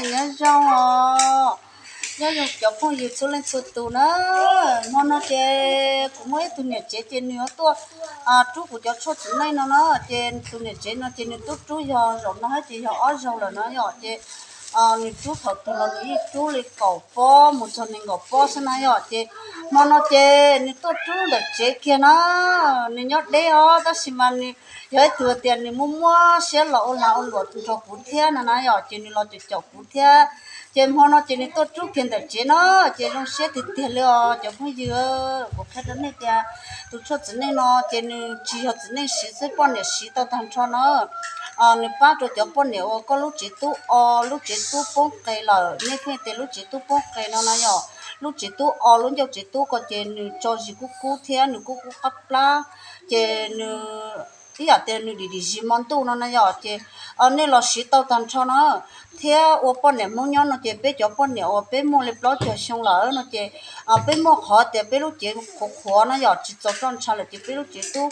Nyob zoo os, nyob zoo cov phooj ywg txhua leej txhua tus na. Hmo no ces kuv muaj ib tug niam tsev ces nws yuav tuaj rub kuv cov tshuaj txiv neej no na. Ces tus niam tsev no ces nws tuaj rub yog zaum no thiab ces yog ob zaug lawm no yom. Ces nws rub thaum twg los nws yeej rub li kaum pob mus txog nees nkaum pob xwb na yom. Ces hmo no ces nws tuaj rub ntawm tsev kiag na. Nws nyob deb os tab sis mas nws yog ib tug tias nws muaj muaj siab los ua lag ua luam nrog kuv thiab no na yom. Ces nws los caum caum kuv thiab. Ces hmo no ces nws tuaj rub kiag ntawm tsev no, ces zoo siab tiag tiag li os cov phooj ywg. Kuv qhia rau nej tias tus tshuaj txiv neej no ces nws tsis yog txiv neej siv xwb, poj niam siv tau tag nrho na. Nws pab rau cov poj niam uas koj lub tsev tub o, lub tsev tub poob qe lawm, nej pheej tias lub tsev tub poob qe no na yom. Lub tsev tub o, lub ncauj tsev tub ko ces nws tso zis kub kub thiab nws kub kub qab plab, ces nws ib yam tias nws dim dim zis hmo ntuj no na yom. Ces nej los siv tau tag nrho na. Thiab ua poj niam Hmoob nyob no ces peb cov poj niam uas peb muaj li plaub caug xyoo lawm no ces peb muaj qhov tias peb lub cev qhuav qhuav na yom, tsis txaus roj ntsha lawm ces peb lub cev tub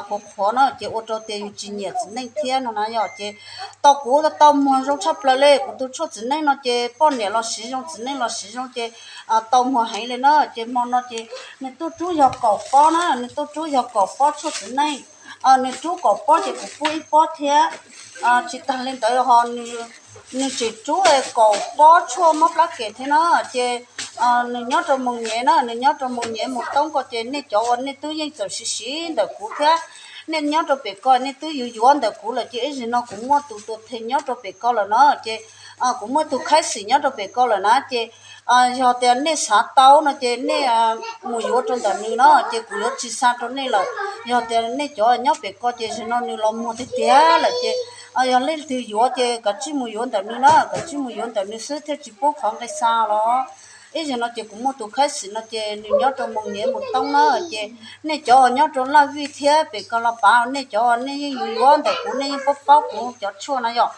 qhuav qhuav na ces ua rau tias yus tsis nyiam txiv neej thiab no na yom. Ces tau kuv tau muag zoo tshaj plaws li, kuv tus tshuaj txiv neej no ces poj niam los siv zoo txiv neej los siv zoo ces tau muag heev li na. Ces hmo no ces nws tuaj rub yog kaum pob na, nws tuaj rub yog kaum pob tshuaj txiv neej. Nws rub kaum pob ces kuv pub ib pob thiab. Tsis tag li ntawd ho nws tseem rub kaum pob tshuaj mob plab kem thiab na. Ces nws nyob rau Moos Nyev na, nws nyob rau Moos Nyev Moos Toob ko ces nej cov uas nej twb yeej txawm siv siv ntawm kuv thiab, nej nyob rau pem ko nej twb yuav yuav ntawm kuv lawm ces ib zaug no kuv muaj tus tuam them nyob rau pem ko lawm na. Ces kuv muaj tus khaib xim nyob rau pem ko lawm na. Ces yog tias nej xav tau no ces nej mus yuav rau ntawm nws na, ces kuv yuav tsis xa rau nej lawm. Yog tias nej cov nyob pem ko ces zaum no nws los muag tiag tiag lawm ces yog leej twg yuav ces kav tsij mus yuav ntawm nws na, kav tsij mus yuav ntawm nws xwb thiaj tsis poob qhov nqi xa los. Ib zaug no ces kuv muaj tus khaib xim no ces nws nyob rau Moos Nyev Moos Toob na. Ces nej cov nyob rau Laj Vij thiab pem ko Los Pav, nej cov nej yeej yuav yuav ntawm kuv, nej yeej paub paub kuv cov tshuaj na yom.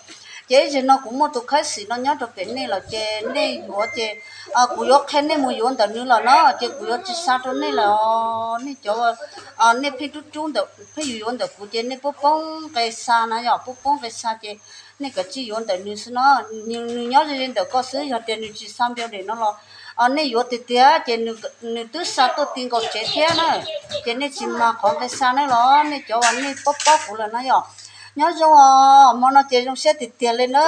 Ces ib zaug no kuv muaj tus khaib xim no nyob rau pem nej lawm ces nej yuav ces kuv yuav qhia nej mus yuav ntawm nws lawm na, ces kuv yuav tsis xa rau nej lawm os. Nej cov nej pheej rub rub ntawm, pheej yuav yuav ntawm kuv ces nej poob poob nqi xa na yom, poob poob nqi xa ces nej kav tsij yuav ntawm nws xwb no. Nws nyob ze ze ntawm ko xwb, yog tias nws tsis xa npias daim no los nej yuav tiag tiag ces nws twb xa tuaj ti nkaus tsev thiab na. Ces nej tsis mag qhov nqi xa na los nej cov uas nej paub paub kuv lawm na yom. Nyob zoo os, hmo no ces zoo siab tiag tiag li na.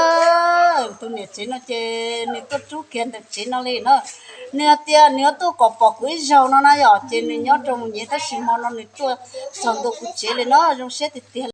Tus niam tsev no ces nws tuaj rub kiag ntawm tsev no li na. Nws hais tias nws yuav tuaj kom pom kuv ib zaug no na yom, ces nws nyob rau Moos Nyev tab sis hmo no nws tuaj txog ntua kuv tsev li na, zoo siab tiag tiag.